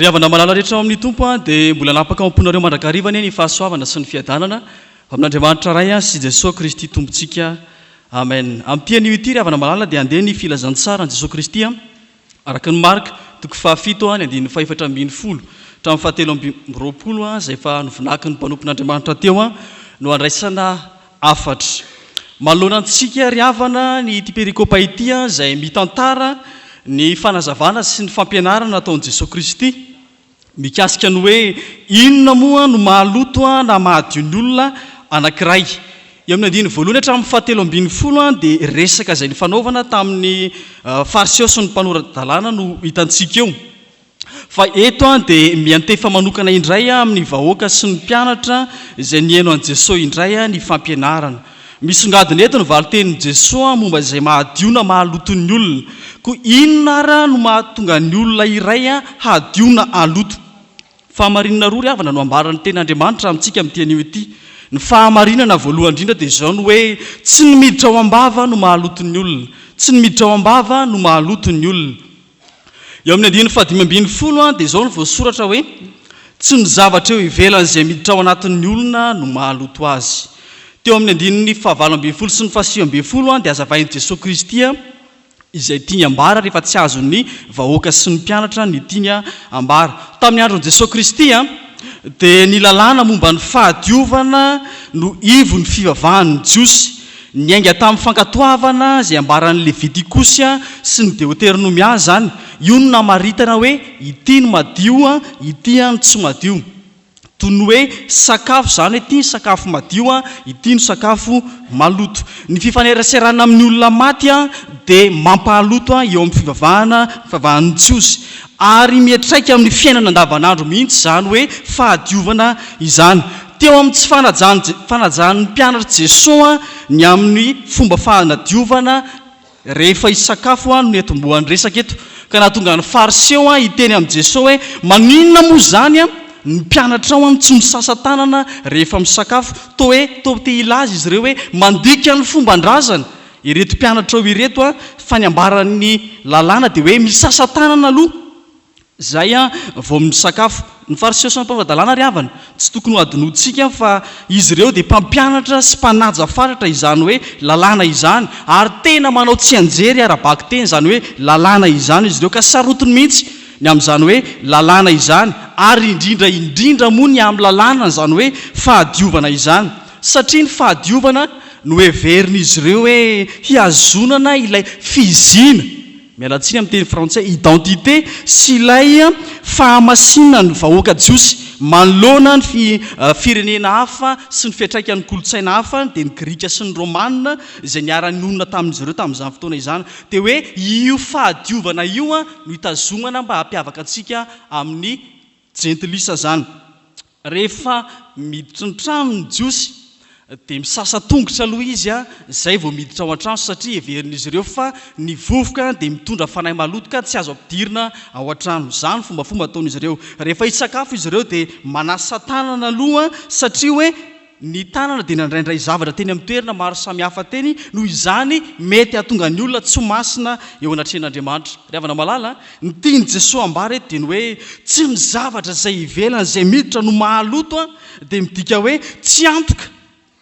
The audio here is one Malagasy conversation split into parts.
Ry havana malala rehetra ao amin'ny Tompo dia mbola hanapaka ao am-ponareo mandrakariva anie ny fahasoavana sy ny fiadanana avy amin'Andriamanitra Ray sy Jesoa Kristy Tompontsika. Amen. Amin'ity anio ity ry havana malala dia handeha ny filazantsaran'i Jesoa Kristy araka ny Marka toko fahafito ny andininy fahefatra ambin'ny folo hatramin'ny fahatelo amby roapolo izay efa novinakin'ny mpanompon'Andriamanitra teo no handraisana hafatra. Manoloana antsika ry havana ny ity perikopa ity izay mitantara ny fanazavana sy ny fampianarana nataon'i Jesoa Kristy mikasika ny hoe inona moa no mahaloto na mahadio ny olona anankiray. Eo amin'ny andininy voalohany hatramin'ny fahatelo ambin'ny folo dia resaka izay nifanaovana tamin'ny Fariseo sy ny mpanora-dalàna no hitantsika eo. Fa eto dia miantefa manokana indray amin'ny vahoaka sy ny mpianatra izay nihaino an'i Jesoa indray ny fampianarana. Misongadina eto ny valin-tenin'i Jesoa momba izay mahadio na mahaloto ny olona. Koa inona ary no mahatonga ny olona iray hadio na haloto? Fahamarinana roa ry havana no ambaran'ny Tenin'Andriamanitra amintsika amin'ity anio ity. Ny fahamarinana voalohany indrindra dia izao ny hoe tsy ny miditra ao am-bava no mahaloto ny olona. Tsy ny miditra ao am-bava no mahaloto ny olona. Eo amin'ny andininy fahadimy ambin'ny folo dia izao no voasoratra hoe, Tsy ny zavatra eo ivelany izay miditra ao anatin'ny olona no mahaloto azy. Teo amin'ny andininy fahavalo ambin'ny folo sy ny fahasivy ambin'ny folo dia hazavain'i Jesoa Kristy izay tiany ambara rehefa tsy azon'ny vahoaka sy ny mpianatra ny tiany ambara. Tamin'ny andron'i Jesoa Kristy dia ny lalàna momba ny fahadiovana no ivon'ny fivavahan'ny Jiosy. Niainga tamin'ny fankatoavana izay ambaran'ny Levitikosy sy ny Deoteronomia izany. Io no namaritana hoe ity no madio, ity no tsy madio. Toy ny hoe sakafo izany hoe ity ny sakafo madio, ity no sakafo maloto. Ny fifaneraserana amin'ny olona maty dia mampahaloto eo amin'ny fivavahana, fivavahan'ny Jiosy. Ary miantraika amin'ny fiainana andavanandro mihitsy izany hoe fahadiovana izany. Teo amin'ny tsy fanajan'ny fanajan'ny mpianatr'i Jesoa ny amin'ny fomba fanadiovana rehefa hisakafo no niatombohan'ny resaka eto, ka nahatonga ny Fariseo hiteny amin'i Jesoa hoe, Maninona moa izany ny mpianatrao no tsy misasa tanana rehefa misakafo? Toa hoe toa te hilaza izy ireo hoe mandika ny fomban-drazana ireto mpianatrao ireto, fa ny ambaran'ny lalàna dia hoe misasa tanana aloha. Izay vao misakafo. Ny Fariseo sy ny mpanora-dalàna ry havana, tsy tokony ho hadinointsika fa izy ireo dia mpampianatra sy mpanaja fatratra izany hoe lalàna izany, ary tena manao tsianjery ara-bakiteny izany hoe lalàna izany izy ireo, ka sarotiny mihitsy ny amin'izany hoe lalàna izany, ary indrindra indrindra moa ny amin'ny lalàna izany hoe fahadiovana izany, satria ny fahadiovana no heverin'izy ireo hoe hihazonana ilay fiziana. Miala tsiny amin'ny teny frantsay, identité, sy ilay fahamasinan'ny vahoaka jiosy manoloana ny firenena hafa sy ny fiantraikan'ny kolontsaina hafa, dia ny grika sy ny romana izay niara-nonina tamin'izy ireo tamin'izany fotoana izany. Dia hoe io fahadiovana io no itazomana mba hampiavaka antsika amin'ny jentilisa izany. Rehefa miditry ny trano ny Jiosy dia misasa tongotra aloha izy izay vao miditra ao an-trano satria heverin'izy ireo fa ny vovoka dia mitondra fanahy maloto ka tsy azo ampidirina ao an-trano. Izany fombafomba ataon'izy ireo. Rehefa hisakafo izy ireo dia manasa tanana aloha satria hoe ny tanana dia nandraindray zavatra teny amin'ny toerana maro samihafa teny, noho izany mety hahatonga ny olona tsy ho masina eo anatrehan'Andriamanitra. Ry havana malala, ny tian'i Jesoa ambara eto dia ny hoe tsy ny zavatra izay ivelany izay miditra no mahaloto dia midika hoe tsy antoka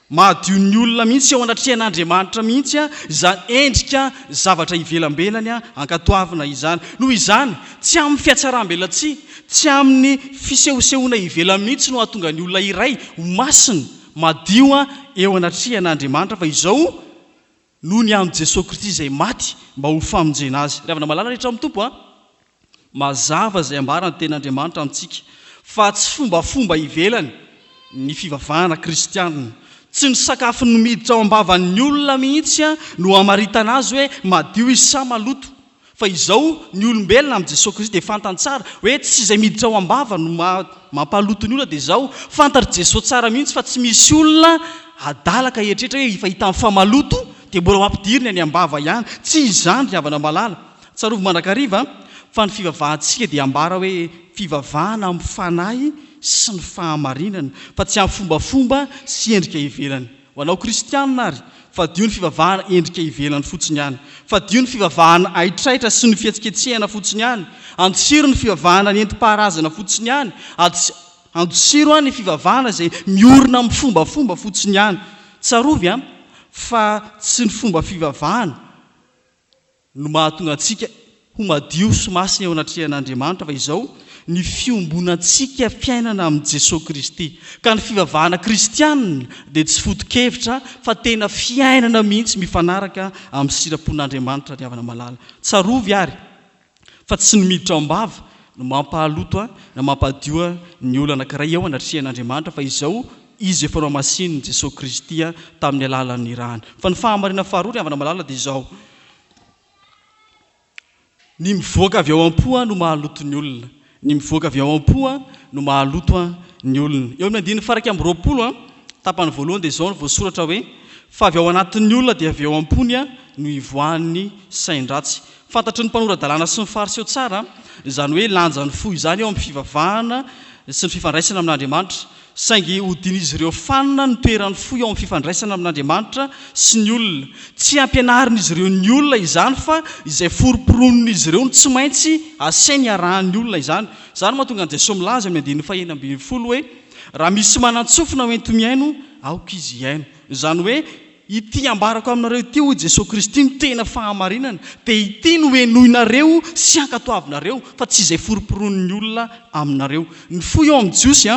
mahadio ny olona mihitsy eo anatrehan'Andriamanitra mihitsy izany endrika zavatra ivelambelany ankatoavina izany. Noho izany, tsy amin'ny fihatsarambelatsihy, tsy amin'ny fisehosehoana ivelany mihitsy no hahatonga ny olona iray ho masina, madio eo anatrehan'Andriamanitra fa izao noho ny amin'i Jesoa Kristy izay maty mba ho famonjena azy. Ry havana malala rehetra amin'ny Tompo a! Mazava izay ambaran'ny Tenin'Andriamanitra amintsika fa tsy fombafomba ivelany ny fivavahana kristianina. Tsy ny sakafo no miditra ao am-bavan'ny olona mihitsy no hamaritana azy hoe madio izy sa maloto. Fa izao, ny olombelona amin'i Jesoa Kristy dia fantany tsara hoe tsy izay miditra ao am-bava no mampaloto ny olona dia izao, fantatr'i Jesoa tsara mihitsy fa tsy misy olona adala ka hieritreritra hoe efa hitany fa maloto dia mbola ho ampidiriny any am-bava ihany. Tsy izany ry havana malala. Tsarovy mandrakariva fa ny fivavahantsika dia ambara hoe fivavahana amin'ny fanahy sy ny fahamarinana fa tsy amin'ny fombafomba sy endrika ivelany. Ho anao kristianina ary, fadio ny fivavahana endrika ivelany fotsiny ihany. Fadio ny fivavahana haitraitra sy ny fihetsiketsehana fotsiny ihany. Andosiro ny fivavahana nentim-paharazana fotsiny ihany. Andosiro ny fivavahana izay miorina amin'ny fombafomba fotsiny ihany. Tsarovy fa tsy ny fomba fivavahana no mahatonga antsika ho madio sy masina eo anatrehan'Andriamanitra fa izao, ny fiombonantsika fiainana amin'i Jesoa Kristy. Ka ny fivavahana kristianina dia tsy foto-kevitra fa tena fiainana mihitsy mifanaraka amin'ny sitrapon'Andriamanitra ry havana malala. Tsarovy ary fa tsy ny miditra ao am-bava no mampahaloto na mampadio ny olona anankiray eo anatrehan'Andriamanitra fa izao izy efa nohamasinin'i Jesoa Kristy tamin'ny alalan'ny rany. Fa ny fahamarinana faharoa ry havana malala dia izao, ny mivoaka avy ao am-po no mahaloto ny olona. Ny mivoaka avy ao am-po no mahaloto ny olona. Eo amin'ny andininy faha 21, tapany voalohany dia izao no voasoratra hoe, Fa avy ao anatin'ny olona dia avy ao am-pony no ivoahan'ny sain-dratsy. Fantatry ny mpanora-dalàna sy ny Fariseo tsara izany hoe lanjan'ny fo izany eo amin'ny fivavahana sy ny fifandraisana amin'Andriamanitra. Saingy hodian'izy ireo fanina ny toeran'ny fo eo amin'ny fifandraisana amin'Andriamanitra sy ny olona. Tsy ampianarin'izy ireo ny olona izany fa izay foromporonin'izy ireo no tsy maintsy asainy harahan'ny olona izany. Izany no mahatonga an'i Jesoa milaza eo amin'ny andininy fahenina ambin'ny folo hoe, Raha misy manan-tsofina ho enti-mihaino, aoka izy hihaino. Izany hoe, Ity ambarako aminareo ity, hoy Jesoa Kristy, no tena fahamarinana, dia ity no henoinareo sy ankatoavinareo, fa tsy izay foromporonin'ny olona aminareo. Ny fo eo amin'ny Jiosy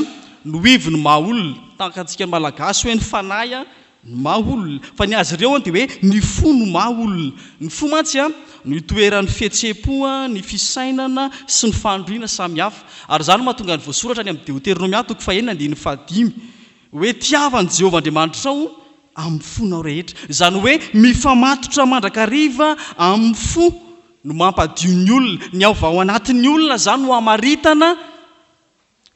no ivon'ny maha olona, tahaka antsika Malagasy hoe ny fanahy no maha olona, fa ny azy ireo dia hoe ny fo no maha olona. Ny fo mantsy no itoeran'ny fihetseham-po, ny fisainana sy ny faniriana samihafa. Ary izany no mahatonga ny voasoratra any amin'ny Deoteronomia toko fahenina andininy fahadimy hoe tiava an'i Jehovah Andriamanitrao amin'ny fonao rehetra. Izany hoe mifamatotra mandrakariva amin'ny fo no mampadio ny olona. Ny avy ao anatin'ny olona izany no hamaritana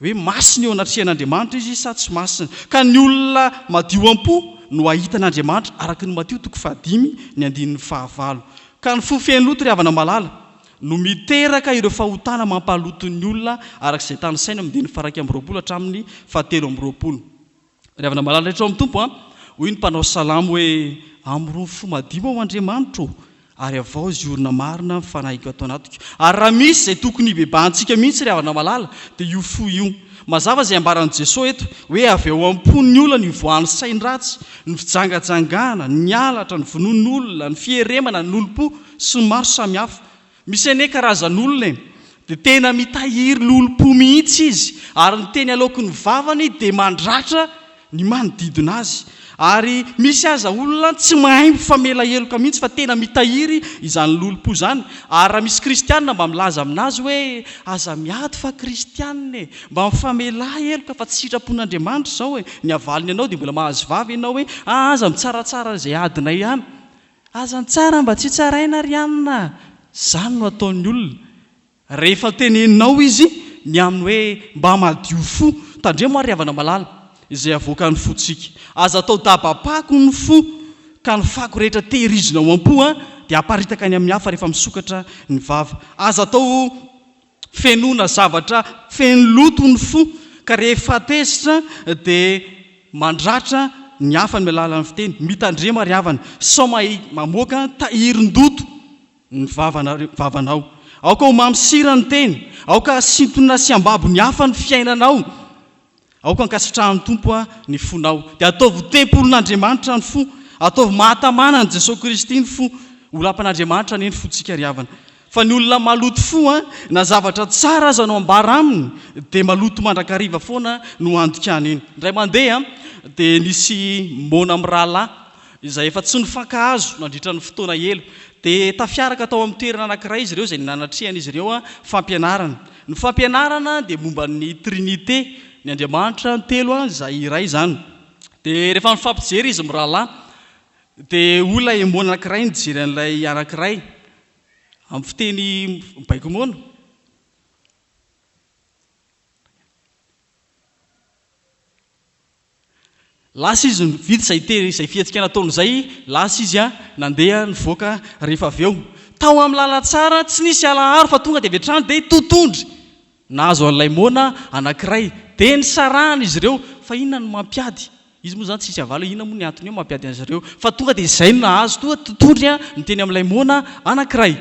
hoe masina eo anatrehan'Andriamanitra izy sa tsy masina. Ka ny olona madio am-po no hahita an'Andriamanitra araka ny Matio toko fahadimy ny andininy fahavalo. Ka ny fo feno loto ry havana malala no miteraka ireo fahotana mampaloto ny olona araka izay tanisaina amin'ny andininy faha-21 hatramin'ny faha-23. Ry havana malala rehetra ao amin'ny Tompo a! Hoy ny mpanao salamo hoe, Amorony fo madio aho Andriamanitro ô, ary havaozy orina marina ny fanahiko ato anatiko. Ary raha misy izay tokony hibebahantsika mihitsy ry havana malala, dia io fo io. Mazava izay ambaran'i Jesoa eto, hoe avy ao am-pon'ny olona no ivoahan'ny sain-dratsy, ny fijangajangana, ny halatra, ny vonoan'olona, ny fieremana, ny lolompo, sy ny maro samihafa. Misy anie karazan'olona e! Dia tena mitahiry lolompo mihitsy izy ary ny teny aloaky ny vavany dia mandratra ny manodidina azy. Ary misy aza olona tsy mahay mifamela heloka mihitsy fa tena mitahiry izany lolompo izany. Ary raha misy kristianina mba milaza aminazy hoe aza miady fa kristianina e! Mba mifamelà heloka fa tsy sitrapon'Andriamanitra izao e! Ny avaliny anao dia mbola mahazo vava ianao hoe aa aza mitsaratsara izay adinay ihany. Aza mitsara mba tsy tsaraina ry anona a! Zany no ataon'ny olona rehefa teneninao izy ny amin'ny hoe mba madio fo. Tandremo ary havana malala izay avoakan'ny fontsika. Aza atao daba-pako ny fo ka ny fako rehetra tehirizina ao am-po dia aparitaka any amin'ny hafa rehefa misokatra ny vava. Aza atao Fenoina zavatra feno loto ny fo ka rehefa tezitra dia mandratra ny hafa ny alalan'ny fiteny. Mitandrema ry havana sao mahay mamoaka tahirin-doto ny vavanao. Aoka ho mamy sira ny teny. Aoka hasintona sy hambabo ny hafa ny fiainanao. Aoka hankasitrahan'ny Tompo ny fonao. Dia ataovy ho tempolin'Andriamanitra ny fo. Ataovy mahatamana an'i Jesoa Kristy ny fo. Ho lapan'Andriamanitra anie ny fontsika ry havana. Fa ny olona maloto fo, na zavatra tsara aza no ambara aminy, dia maloto mandrakariva foana no andikany iny. Indray mandeha dia nisy moana mirahalahy izay efa tsy nifankahazo nandritra ny fotoana ela. Dia tafiaraka tao amin'ny toerana anankiray izy ireo izay nanatrehan'izy ireo fampianarana. Ny fampianarana dia momba ny Trinite, ny Andriamanitra telo izay iray izany. Dia rehefa nifampijery izy mirahalahy, dia hoy ilay moana anankiray nijery an'ilay anankiray, amin'ny fiteny mibaiko moana. Lasa izy, vita izay te, izay fihetsika nataony izay, lasa izy nandeha nivoaka rehefa avy eo. Tao amin'ny lalantsara, tsy nisy alaharo fa tonga dia avy hatrany dia totondry. Nahazo an'ilay moana anankiray. Dia nisarahana izy ireo. Fa inona no mampiady? Izy moa izany tsisy havaly hoe inona moa ny antony hoe mampiady an'izy ireo. Fa tonga dia izay no nahazo, tonga tontondry niteny amin'ilay moana anankiray.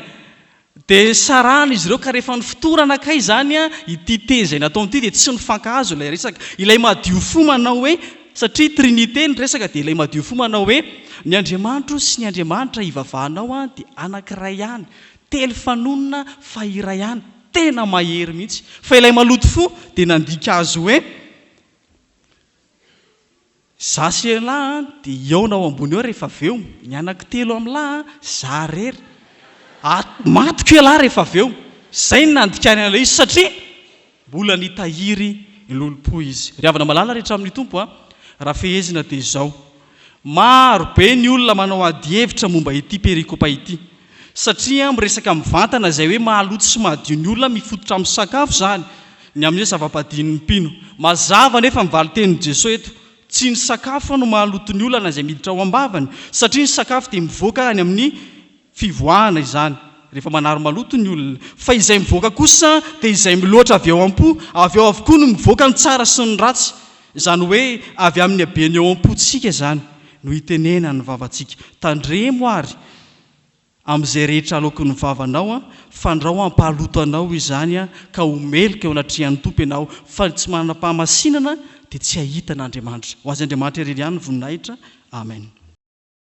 Dia sarahana izy ireo ka rehefa nifotorana kay izany ity teny izay nataony ity dia tsy nifankahazo ilay resaka. Ilay madio fo manao hoe, satria Trinite ny resaka dia ilay madio fo manao hoe, ny Andriamanitro sy ny Andriamanitra ivavahanao dia anankiray ihany, telo fanonona fa iray ihany. Tena mahery mihitsy. Fa ilay maloto fo dia nandika azy hoe, Za sy elah an dia hihaona ao ambony ao rehefa avy eo, ny anaky telo amin'lah an, za rery. Ato matiko elah rehefa avy eo. Zay no nandikany an'ilay izy satria mbola nitahiry ny lolompo izy. Ry havana malala rehetra amin'ny Tompo a, raha fehezina dia izao, maro be ny olona manao ady hevitra momba ity perikopa ity. Satria miresaka mivantana izay hoe mahaloto sy mahadio ny olona mifototra amin'ny sakafo izany, ny amin'ny hoe zava-padian'ny mpino. Mazava anefa ny valin-tenin'i Jesoa eto, tsy ny sakafo no mahaloto ny olona na izay miditra ao am-bavany, satria ny sakafo dia mivoaka any amin'ny fivoahana izany, rehefa manary maloto ny olona, fa izay mivoaka kosa dia izay miloatra avy ao am-po, avy ao avokoa no mivoaka ny tsara sy ny ratsy. Izany hoe avy amin'ny haben'ny ao am-pontsika izany no itenenan'ny vavantsika. Tandremo àry amin'izay rehetra aloaky ny vavanao, fandrao hampahaloto anao izany ka ho meloka eo anatrehan'ny Tompo ianao, fa ny tsy manana-pahamasinana dia tsy hahita an'Andriamanitra. Ho Azy Andriamanitra irery ihany ny voninahitra. Amen.